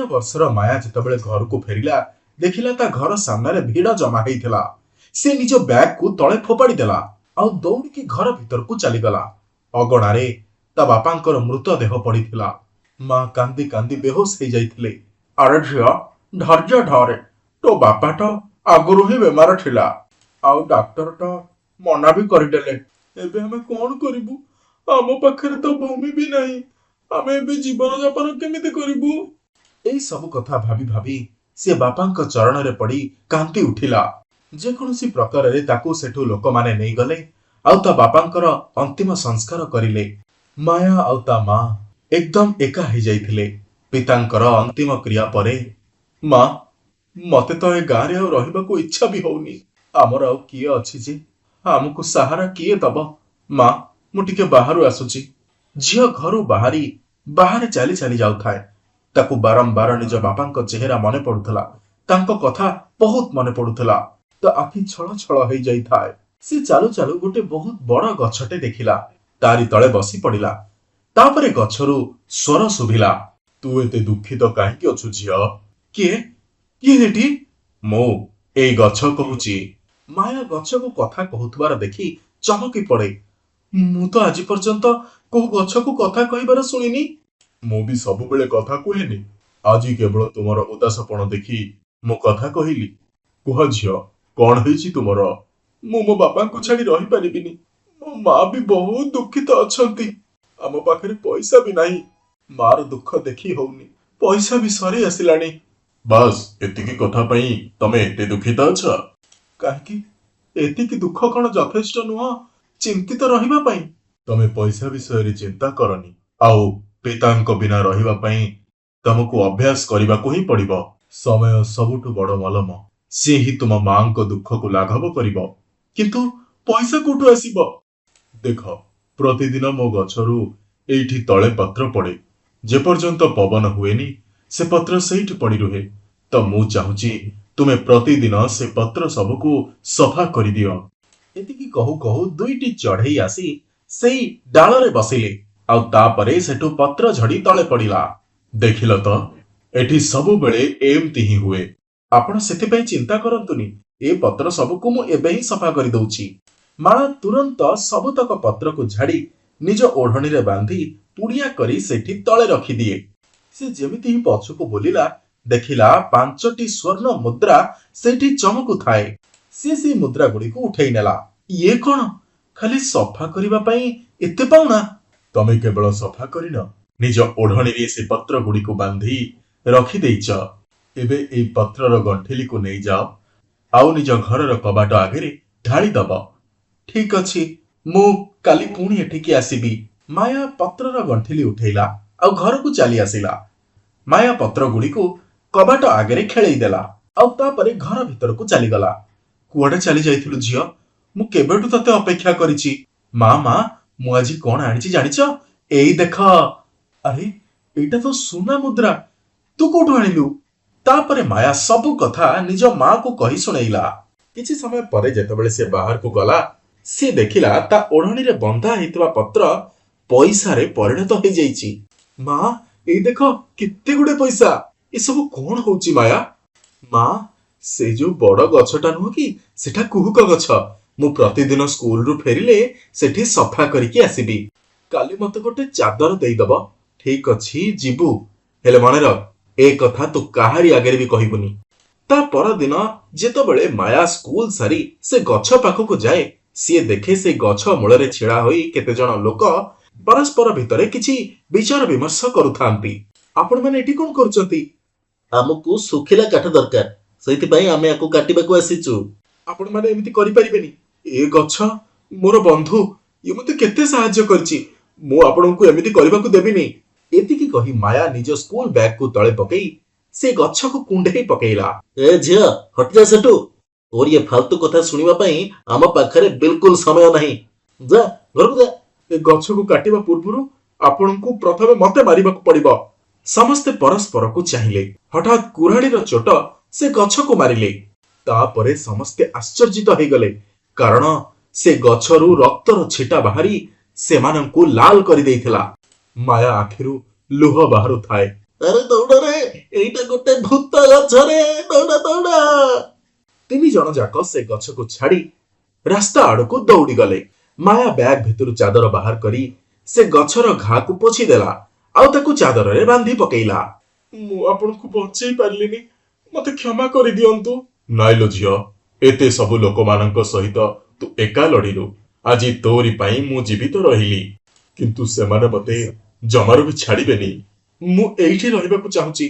13 ବର୍ଷର ମାୟା ଯେତେବେଳେ ଘରକୁ ଫେରିଲା, ଦେଖିଲା ତା ଘର ସାମ୍ନାରେ ଭିଡ଼ ଜମା ହେଇଥିଲା। ସେ ନିଜ ବ୍ୟାଗକୁ ତଳେ ଫୋପାଡ଼ି ଦେଲା ଆଉ ଦୌଡ଼ିକି ଘର ଭିତରକୁ ଚାଲିଗଲା। ଅଗଣାରେ ତା ବାପାଙ୍କର ମୃତଦେହ ପଡ଼ିଥିଲା। ମା କାନ୍ଦି କାନ୍ଦି ବେହୋସ ହେଇଯାଇଥିଲେ। ଆରେ ଝିଅ, ଧୈର୍ଯ୍ୟ ଧରେ। ତୋ ବାପା ତ ଆଗରୁ ହିଁ ବେମାର ଥିଲା ଆଉ ଡାକ୍ତର ତ ମନା ବି କରିଦେଲେ। ଏବେ ଆମେ କଣ କରିବୁ? ଆମ ପାଖରେ ତ ଭୂମି ବି ନାହିଁ। ଆମେ ଏବେ ଜୀବନ ଯାପନ କେମିତି କରିବୁ? ଏଇ ସବୁ କଥା ଭାବି ଭାବି ସେ ବାପାଙ୍କ ଚରଣରେ ପଡି କାନ୍ଦି ଉଠିଲା। ଯେକୌଣସି ପ୍ରକାରରେ ତାକୁ ସେଠୁ ଲୋକମାନେ ନେଇଗଲେ ଆଉ ତା ବାପାଙ୍କର ଅନ୍ତିମ ସଂସ୍କାର କରିଲେ। ମାୟା ଆଉ ତା ମା ଏକଦମ ଏକା ହେଇଯାଇଥିଲେ ପିତାଙ୍କର ଅନ୍ତିମ କ୍ରିୟା ପରେ। ମା, ମତେ ତ ଏ ଗାଁରେ ଆଉ ରହିବାକୁ ଇଚ୍ଛା ବି ହଉନି। ଆମର ଆଉ କିଏ ଅଛି ଯେ? ଆମକୁ ସାହାରା କିଏ ଦବ? ମା, ମୁଁ ଟିକେ ବାହାରୁ ଆସୁଛି। ଝିଅ ଘରୁ ବାହାରି ବାହାରେ ଚାଲି ଚାଲି ଯାଉଥାଏ। ତାକୁ ବାରମ୍ବାର ନିଜ ବାପାଙ୍କ ଚେହେରା ମନେ ପଡୁଥିଲା। ତାଙ୍କ କଥା ବହୁତ ମନେ ପଡୁଥିଲା। ତା ଆଖି ଛଳ ଛଳ ହେଇଯାଇଥାଏ। ସେ ଚାଲୁ ଚାଲୁ ଗୋଟେ ବହୁତ ବଡ ଗଛଟେ ଦେଖିଲା। ତାରି ତଳେ ବସି ପଡିଲା। ତାପରେ ଗଛରୁ ସ୍ୱର ଶୁଭିଲା, ତୁ ଏତେ ଦୁଃଖିତ କାହିଁକି ଅଛୁ ଝିଅ? କିଏ? କିଏ ସେଠି? ମୁଁ ଏଇ ଗଛ କହୁଛି। ମାୟା ଗଛକୁ କଥା କହୁଥିବାର ଦେଖି ଚମକି ପଡେ। ମୁଁ ତ ଆଜି ପର୍ଯ୍ୟନ୍ତ କୋଉ ଗଛକୁ କଥା କହିବାର ଶୁଣିନି। ମୁଁ ବି ସବୁବେଳେ କଥା କୁହେନି। ଆଜି କେବଳ ତୁମର ଉଦାସପଣ ଦେଖି ମୁଁ କଥା କହିଲି। କୁହ ଝିଅ, କଣ ହେଇଛି ତୁମର? ମୁଁ ମୋ ବାପାଙ୍କୁ ଛାଡି ରହିପାରିବିନି। ମୋ ମା ବି ବହୁତ ଦୁଃଖିତ ଅଛନ୍ତି। ଆମ ପାଖରେ ପଇସା ବି ନାହିଁ। ମାର ଦୁଃଖ ଦେଖି ହଉନି। ପଇସା ବି ସରି ଆସିଲାଣି। ବାସ୍, ଏତିକି କଥା ପାଇଁ ତମେ ଏତେ ଦୁଃଖିତ ଅଛ? କାହିଁକି, ଏତିକି ଦୁଃଖ କଣ ଯଥେଷ୍ଟ ନୁହଁ ଚିନ୍ତିତ ରହିବା ପାଇଁ? ତମେ ପଇସା ବିଷୟରେ ଚିନ୍ତା କରନି। ଆଉ ପିତାଙ୍କ ବିନା ରହିବା ପାଇଁ ତମକୁ ଅଭ୍ୟାସ କରିବାକୁ ହିଁ ପଡିବ। ସମୟ ସବୁଠୁ ବଡ ମଲମ। ସିଏ ହିଁ ତୁମ ମାଙ୍କ ଦୁଃଖକୁ ଲାଘବ କରିବ। କିନ୍ତୁ ପଇସା କୋଉଠୁ ଆସିବ? ଦେଖ, ପ୍ରତିଦିନ ମୋ ଗଛରୁ ଏଇଠି ତଳେ ପତ୍ର ପଡେ। ଯେପର୍ଯ୍ୟନ୍ତ ପବନ ହୁଏନି, ସେ ପତ୍ର ସେଇଠି ପଡି ରୁହେ। ତ ମୁଁ ଚାହୁଁଛି ତୁମେ ପ୍ରତିଦିନ ସେ ପତ୍ର ସବୁକୁ ସଫା କରିଦିଅ। ଏତିକି କହୁ କହୁ ଦୁଇଟି ଚଢେଇ ଆସି ସେଇ ଡାଳରେ ବସିଲେ ଆଉ ତାପରେ ସେଠୁ ପତ୍ର ଝଡି ତଳେ ପଡିଲା। ଦେଖିଲ ତ, ଏଠି ସବୁବେଳେ ଏମିତି ହିଁ ହୁଏ। ଆପଣ ସେଥିପାଇଁ ଚିନ୍ତା କରନ୍ତୁନି। ଏ ପତ୍ର ସବୁକୁ ମୁଁ ଏବେ ହିଁ ସଫା କରିଦଉଛି। ମାଳା ତୁରନ୍ତ ସବୁତକ ପତ୍ରକୁ ଝାଡି ନିଜ ଓଢଣୀରେ ବାନ୍ଧି ପୁଡିଆ କରି ସେଠି ତଳେ ରଖିଦିଏ। ସେ ଯେମିତି ହିଁ ପଛକୁ ବୁଲିଲା, ଦେଖିଲା ପାଞ୍ଚଟି ସ୍ୱର୍ଣ୍ଣ ମୁଦ୍ରା ସେଇଠି ଚମକୁଥାଏ। ସେ ସେଇ ମୁଦ୍ରା ଗୁଡିକୁ ଉଠେଇ ନେଲା। ଇଏ କଣ? ଖାଲି ସଫା କରିବା ପାଇଁ ଏତେ ପାଉଣା? ତମେ କେବଳ ସଫା କରିନ, ନିଜ ଓଢଣୀରେ ସେ ପତ୍ର ଗୁଡିକୁ ବାନ୍ଧି ରଖିଦେଇଛ। ଏବେ ଏଇ ପତ୍ରର ଗଣ୍ଠିଲିକୁ ନେଇଯାଅ ଆଉ ନିଜ ଘରର କବାଟ ଆଗରେ ଢାଳି ଦବ। ଠିକ ଅଛି, ମୁଁ କାଲି ପୁଣି ଏଠିକି ଆସିବି। ମାୟା ପତ୍ରର ଗଣ୍ଠିଲି ଉଠେଇଲା ଆଉ ଘରକୁ ଚାଲି ଆସିଲା। ମାୟା ପତ୍ର ଗୁଡିକୁ କବାଟ ଆଗରେ ଖେଳେଇ ଦେଲା ଆଉ ତାପରେ ଘର ଭିତରକୁ ଚାଲିଗଲା। କୁଆଡେ ଚାଲି ଯାଇଥିଲୁ ଝିଅ? ମୁଁ କେବେଠୁ ତତେ ଅପେକ୍ଷା କରିଛି। ମା, ମା, ମୁଁ ଆଜି କଣ ଆଣିଛି ଜାଣିଛ? ଏଇ ଦେଖ। ଆରେ, ଏଇଟା ତ ସୁନା ମୁଦ୍ରା! ତୁ କୋଉଠୁ ଆଣିଲୁ? ତାପରେ ମାୟା ସବୁ କଥା ନିଜ ମାକୁ କହି ଶୁଣେଇଲା। କିଛି ସମୟ ପରେ ଯେତେବେଳେ ସେ ବାହାରକୁ ଗଲା, ସେ ଦେଖିଲା ତା ଓଢଣୀରେ ବନ୍ଧା ହେଇଥିବା ପତ୍ର ପଇସାରେ ପରିଣତ ହେଇଯାଇଛି। ମା, ଏଇ ଦେଖ, କେତେ ଗୁଡେ ପଇସା! ଏସବୁ କଣ ହଉଛି ମାୟା? ମା, ସେ ଯୋଉ ବଡ ଗଛଟା ନୁହଁ କି, ସେଟା କୁହୁକ ଗଛ। ମୁଁ ପ୍ରତିଦିନ ସ୍କୁଲରୁ ଫେରିଲେ ସେଠି ସଫା କରିକି ଆସିବି। କାଲି ମତେ ଗୋଟେ ଚାଦର ଦେଇଦବ। ଠିକ ଅଛି, ଯିବୁ। ହେଲେ ମନେ ରଖ, ଏ କଥା ତୁ କାହାରି ଆଗରେ ବି କହିବୁନି। ତା ପରଦିନ ଯେତେବେଳେ ମାୟା ସ୍କୁଲ ସାରି ସେ ଗଛ ପାଖକୁ ଯାଏ, ସିଏ ଦେଖେ ସେ ଗଛ ମୂଳରେ ଛିଡା ହୋଇ କେତେଜଣ ଲୋକ ପରସ୍ପର ଭିତରେ କିଛି ବିଚାର ବିମର୍ଶ କରୁଥାନ୍ତି। ଆପଣମାନେ ଏଠି କଣ କରୁଛନ୍ତି? ଆମକୁ ଶୁଖିଲା କାଠ ଦରକାର। ସେଇଥିପାଇଁ ଆମେ ୟାକୁ କାଟିବାକୁ ଆସିଛୁ। ଆପଣମାନେ ଏମିତି କରିପାରିବେନି। ଏ ଗଛ ମୋର ବନ୍ଧୁ। ଇଏ ମତେ କେତେ ସାହାଯ୍ୟ କରିଛି। ମୁଁ ଆପଣଙ୍କୁ ଏମିତି କରିବାକୁ ଦେବିନି। ଏତିକି କହି ମାୟା ନିଜ ସ୍କୁଲ ବ୍ୟାଗକୁ ତଳେ ପକେଇ ସେ ଗଛକୁ କୁଣ୍ଢେଇ ପକେଇଲା। ଏ ଝିଅ, ହଟିଯା ସେଠୁ। ତୋର ଏ ଫାଲତୁ କଥା ଶୁଣିବା ପାଇଁ ଆମ ପାଖରେ ବିଲକୁଲ ସମୟ ନାହିଁ। ଯା, ଘରକୁ ଯା। ଏ ଗଛକୁ କାଟିବା ପୂର୍ବରୁ ଆପଣଙ୍କୁ ପ୍ରଥମେ ମତେ ମାରିବାକୁ ପଡିବ। ସମସ୍ତେ ପରସ୍ପରକୁ ଚାହିଁଲେ। ହଠାତ୍ କୁରାଢୀର ଚୋଟ ସେ ଗଛକୁ ମାରିଲେ। ତାପରେ ସମସ୍ତେ ଆଶ୍ଚର୍ଯ୍ୟିତ ହେଇଗଲେ, କାରଣ ସେ ଗଛରୁ ରକ୍ତର ଛିଟା ବାହାରି ସେମାନଙ୍କୁ ଲାଲ କରିଦେଇଥିଲା। ମାୟା ଆଖିରୁ ଲୁହ ବାହାରୁଥାଏ। ଆରେ ଦୌଡ଼ରେ, ଏଇଟା ଗୋଟେ ଭୂତ ଗଛରେ, ଦୌଡ଼ ଦୌଡ଼। ତିନି ଜଣ ଯାକ ସେ ଗଛକୁ ଛାଡି ରାସ୍ତା ଆଡକୁ ଦୌଡ଼ିଗଲେ। ମାୟା ବ୍ୟାଗ ଭିତରୁ ଚାଦର ବାହାର କରି ସେ ଗଛର ଘାକୁ ପୋଛିଦେଲା ଆଉ ତାକୁ ଚାଦରରେ ବାନ୍ଧି ପକେଇଲା। ମୁଁ ଆପଣଙ୍କୁ ବଞ୍ଚେଇ ପାରିଲିନି, ମତେ କ୍ଷମା କରିଦିଅନ୍ତୁ। ନାଇଁ ଲୋ ଝିଅ, ଏତେ ସବୁ ଲୋକମାନଙ୍କ ସହିତ ତୁ ଏକା ଲଢିଲୁ। ଆଜି ତୋରି ପାଇଁ ମୁଁ ଜୀବିତ ରହିଲି। କିନ୍ତୁ ସେମାନେ ମତେ ଜମାରୁ ବି ଛାଡିବେନି। ମୁଁ ଏଇଠି ରହିବାକୁ ଚାହୁଁଛି।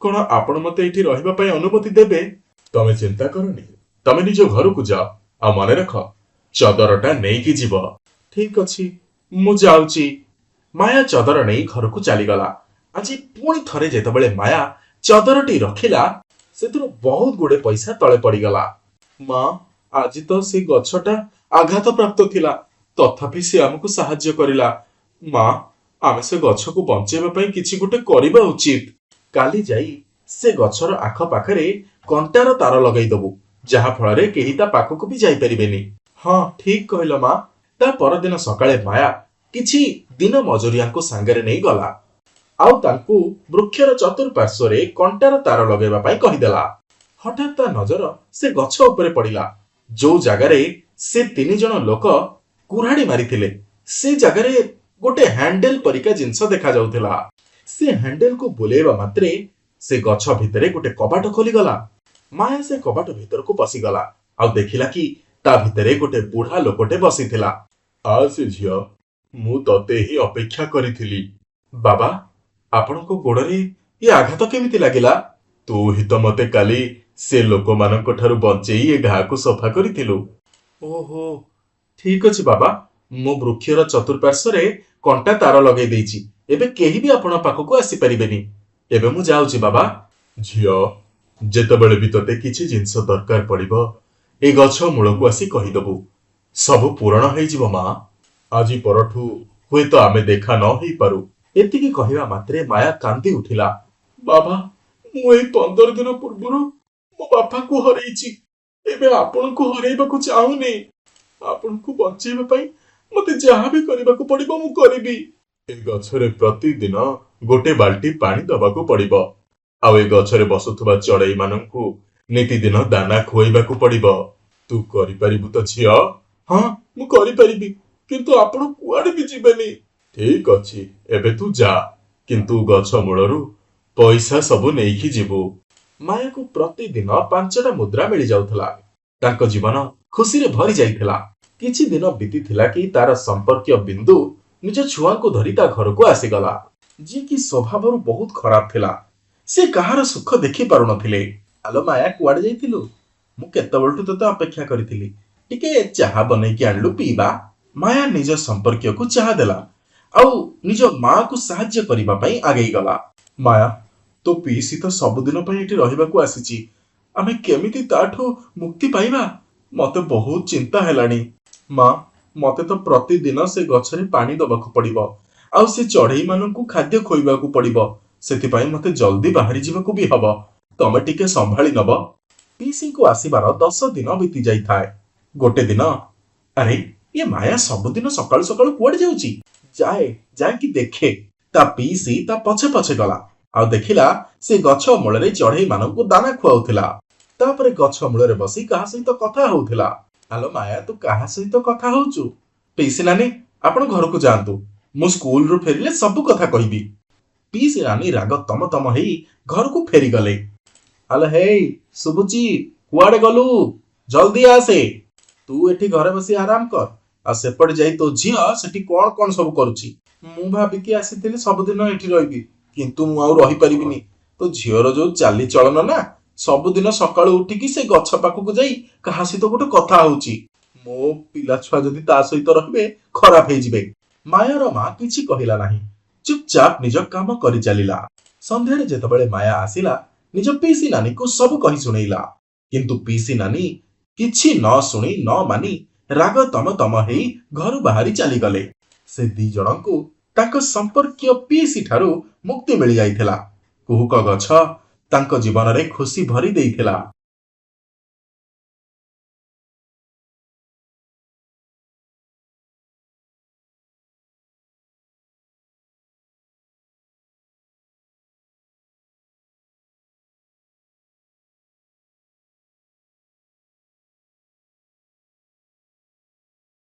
କଣ ଆପଣ ମତେ ଏଇଠି ରହିବା ପାଇଁ ଅନୁମତି ଦେବେ? ତମେ ଚିନ୍ତା କରନି, ତମେ ନିଜ ଘରକୁ ଯାଅ ଆଉ ମନେ ରଖ, ଚଦରଟା ନେଇକି ଯିବ। ଠିକ ଅଛି, ମୁଁ ଯାଉଛି। ମାୟା ଚଦର ନେଇ ଘରକୁ ଚାଲିଗଲା। ଆଜି ପୁଣି ଥରେ ଯେତେବେଳେ ମାୟା ଚଦରଟି ରଖିଲା, ସେଥିରୁ ବହୁତ ଗୁଡେ ପଇସା ତଳେ ପଡିଗଲା। ମା, ଆଜି ତ ସେ ଗଛଟା ଆଘାତପ୍ରାପ୍ତ ଥିଲା, ତଥାପି ସେ ଆମକୁ ସାହାଯ୍ୟ କରିଲା। ମା, ଆମେ ସେ ଗଛକୁ ବଞ୍ଚେଇବା ପାଇଁ କିଛି ଗୋଟେ କରିବା ଉଚିତ। କାଲି ଯାଇ ସେ ଗଛର ଆଖପାଖରେ କଣ୍ଟାର ତାର ଲଗାଇଦବୁ, ଯାହା ଫଳରେ କେହି ତା ପାଖକୁ ବି ଯାଇପାରିବେନି। ହଁ, ଠିକ କହିଲ ମା। ତା ପରଦିନ ସକାଳେ ମାୟା କିଛି ଦିନ ମଜୁରିଆଙ୍କୁ ସାଙ୍ଗରେ ନେଇ ଗଲା ଆଉ ତାଙ୍କୁ ବୃକ୍ଷର ଚତୁଃପାର୍ଶ୍ୱରେ କଣ୍ଟାର ତାର ଲଗାଇବା ପାଇଁ କହିଦେଲା। ହଠାତ୍ ତା ନଜର ସେ ଗଛ ଉପରେ ପଡିଲା, ଯୋଉ ଜାଗାରେ ସେ ତିନି ଜଣ ଲୋକ କୁରାଢି ମାରିଥିଲେ। ସେ ଜାଗାରେ ଗୋଟେ ହ୍ୟାଣ୍ଡେଲ ପରିକା ଜିନିଷ ଦେଖାଯାଉଥିଲା। ସେ ହ୍ୟାଣ୍ଡେଲକୁ ବୁଲେଇବା ମାତ୍ରେ ସେ ଗଛ ଭିତରେ ଗୋଟେ କବାଟ ଖୋଲିଗଲା। ମାୟା ସେ କବାଟ ଭିତରକୁ ପଶିଗଲା ଆଉ ଦେଖିଲା କି ତା ଭିତରେ ଗୋଟେ ବୁଢା ଲୋକଟେ ବସିଥିଲା। ଆସେ ଝିଅ, ମୁଁ ତତେ ହିଁ ଅପେକ୍ଷା କରିଥିଲି। ବାବା, ଆପଣଙ୍କ ଗୋଡରେ ଏ ଆଘାତ କେମିତି ଲାଗିଲା? ତୁ ହିଁ ତ ମତେ କାଲି ସେ ଲୋକମାନଙ୍କ ଠାରୁ ବଞ୍ଚେଇ ଏ ଘାକୁ ସଫା କରିଥିଲୁ। ଓହୋ, ଠିକ ଅଛି ବାବା। ମୁଁ ବୃକ୍ଷର ଚତୁଃପାର୍ଶ୍ୱରେ କଣ୍ଟା ତାର ଲଗେଇ ଦେଇଛି। ଏବେ କେହି ବି ଆପଣଙ୍କ ପାଖକୁ ଆସିପାରିବେନି। ଏବେ ମୁଁ ଯାଉଛି ବାବା। ଝିଅ, ଯେତେବେଳେ ବି ତତେ କିଛି ଜିନିଷ ଦରକାର ପଡିବ, ଏ ଗଛ ମୂଳକୁ ଆସି କହିଦବୁ, ସବୁ ପୂରଣ ହେଇଯିବ। ମା, ଆଜି ପରଠୁ ହୁଏତ ଆମେ ଦେଖା ନ ହେଇପାରୁ। ଏତିକି କହିବା ମାତ୍ରେ ମାୟା କାନ୍ଦି ଉଠିଲା। ବାବା, ମୁଁ ଏଇ 15 ଦିନ ପୂର୍ବରୁ ମୋ ବାପାଙ୍କୁ ହରେଇଛି। ଏବେ ଆପଣଙ୍କୁ ହରେଇବାକୁ ଚାହୁଁନି। ଆପଣଙ୍କୁ ବଞ୍ଚେଇବା ପାଇଁ ମତେ ଯାହା ବି କରିବାକୁ ପଡିବ ମୁଁ କରିବି। ଏ ଗଛରେ ପ୍ରତିଦିନ ଗୋଟେ ବାଲ୍ଟି ପାଣି ଦବାକୁ ପଡିବ ଆଉ ଏ ଗଛରେ ବସୁଥିବା ଚଢେଇ ମାନଙ୍କୁ ନିତିଦିନ ଦାନା ଖୁଆଇବାକୁ ପଡିବ। ତୁ କରିପାରିବୁ ତ ଝିଅ? ହଁ, ମୁଁ କରିପାରିବି, କିନ୍ତୁ ଆପଣ କୁଆଡେ ବି ଯିବେନି। ଠିକ ଅଛି, ଏବେ ତୁ ଯା, କିନ୍ତୁ ଗଛ ମୂଳରୁ ପଇସା ସବୁ ନେଇକି ଯିବୁ। ମାୟାକୁ ପ୍ରତିଦିନ 5ଟା ମୁଦ୍ରା ମିଳିଯାଉଥିଲା। ତାଙ୍କ ଜୀବନ ଖୁସିରେ ଭରି ଯାଇଥିଲା। କିଛି ଦିନ ବିତିଥିଲା କି ତାର ସମ୍ପର୍କୀୟ ବିନ୍ଦୁ ନିଜ ଛୁଆଙ୍କୁ ଧରି ତା ଘରକୁ ଆସିଗଲା, ଯିଏକି ସ୍ୱଭାବରୁ ବହୁତ ଖରାପ ଥିଲା। ସେ କାହାର ସୁଖ ଦେଖି ପାରୁନଥିଲେ। ଆଲୋ ମାୟା, କୁଆଡେ ଯାଇଥିଲୁ? ମୁଁ କେତେବେଳଠୁ ତୋତେ ଅପେକ୍ଷା କରିଥିଲି। ଟିକେ ଚାହା ବନେଇକି ଆଣିଲୁ, ପିଇବା। ମାୟା ନିଜ ସମ୍ପର୍କୀୟକୁ ଚାହା ଦେଲା ଆଉ ନିଜ ମାକୁ ସାହାଯ୍ୟ କରିବା ପାଇଁ ଆଗେଇ ଗଲା। ମାୟା, ତୋ ପିଇସି ତ ସବୁଦିନ ପାଇଁ ଏଠି ରହିବାକୁ ଆସିଛି। ଆମେ କେମିତି ତାଠୁ ମୁକ୍ତି ପାଇବା? ମତେ ବହୁତ ଚିନ୍ତା ହେଲାଣି। ମା, ମତେ ତ ପ୍ରତିଦିନ ସେ ଗଛରେ ପାଣି ଦବାକୁ ପଡିବ ଆଉ ସେ ଚଢେଇ ମାନଙ୍କୁ ଖାଦ୍ୟ ଖୋଇବାକୁ ପଡିବ। ସେଥିପାଇଁ ମତେ ଜଲ୍ଦି ବାହାରି ଯିବାକୁ ବି ହବ। ତମେ ଟିକେ ସମ୍ଭାଳି ନବ। ପିଇସିଙ୍କୁ ଆସିବାର 10 ଦିନ ବିତି ଯାଇଥାଏ। ଗୋଟେ ଦିନ, ଆରେ, ଇଏ ମାୟା ସବୁଦିନ ସକାଳୁ ସକାଳୁ କୁଆଡେ ଯାଉଛି? ଯାଏ, ଯାଇକି ଦେଖେ। ତା ପିଇସି ତା ପଛେ ପଛେ ଗଲା ଆଉ ଦେଖିଲା ସେ ଗଛ ମୂଳରେ ଚଢେଇ ମାନଙ୍କୁ ଦାନା ଖୁଆଉଥିଲା। ତାପରେ ଗଛ ମୂଳରେ ବସି କାହା ସହିତ କଥା ହଉଥିଲା। ଆଲୋ ମାୟା, ତୁ କାହା ସହିତ କଥା ହଉଛୁ? ପିଇସି ନାନୀ, ଆପଣ ଘରକୁ ଯାଆନ୍ତୁ। ମୁଁ ସ୍କୁଲରୁ ଫେରିଲେ ସବୁ କଥା କହିବି। ପିଇସି ନାନୀ ରାଗ ତମ ତମ ହେଇ ଘରକୁ ଫେରିଗଲେ। ଆଲୋ ହେଇ ଶୁଭୁଚି, କୁଆଡେ ଗଲୁ? ଜଲ୍ଦି ଆସେ। ତୁ ଏଠି ଘରେ ବସି ଆରାମ କର ଆଉ ସେପଟେ ଯାଇ ତୋ ଝିଅ ସେଠି କଣ କଣ ସବୁ କରୁଛି। ମୁଁ ଭାବିକି ଆସିଥିଲି ସବୁଦିନ ଏଠି ରହିବି, କିନ୍ତୁ ମୁଁ ଆଉ ରହିପାରିବିନି। ତୋ ଝିଅର ଯୋଉ ଚାଲି ଚଳନ ନା, ସବୁଦିନ ସକାଳୁ ଉଠିକି ସେ ଗଛ ପାଖକୁ ଯାଇ କାହା ସହିତ ଗୋଟେ କଥା ହଉଛି। ମୋ ପିଲା ଛୁଆ ଯଦି ତା ସହିତ ରହିବେ, ଖରାପ ହେଇଯିବେ। ମାୟାର ମା କିଛି କହିଲା ନାହିଁ। ଚୁପଚାପ ନିଜ କାମ କରି ଚାଲିଲା। ସନ୍ଧ୍ୟାରେ ଯେତେବେଳେ ମାୟା ଆସିଲା, ନିଜ ପିଇସି ନାନୀକୁ ସବୁ କହି ଶୁଣେଇଲା। କିନ୍ତୁ ପିଇସି ନାନୀ କିଛି ନ ଶୁଣି ନ ମାନି ରାଗ ତମ ତମ ହେଇ ଘରୁ ବାହାରି ଚାଲିଗଲେ। ସେ ଦି ଜଣଙ୍କୁ ତାଙ୍କ ସମ୍ପର୍କୀୟ ପିଇସି ଠାରୁ ମୁକ୍ତି ମିଳିଯାଇଥିଲା। କୁହୁକ ଗଛ ତାଙ୍କ ଜୀବନରେ ଖୁସି ଭରି ଦେଇଥିଲା।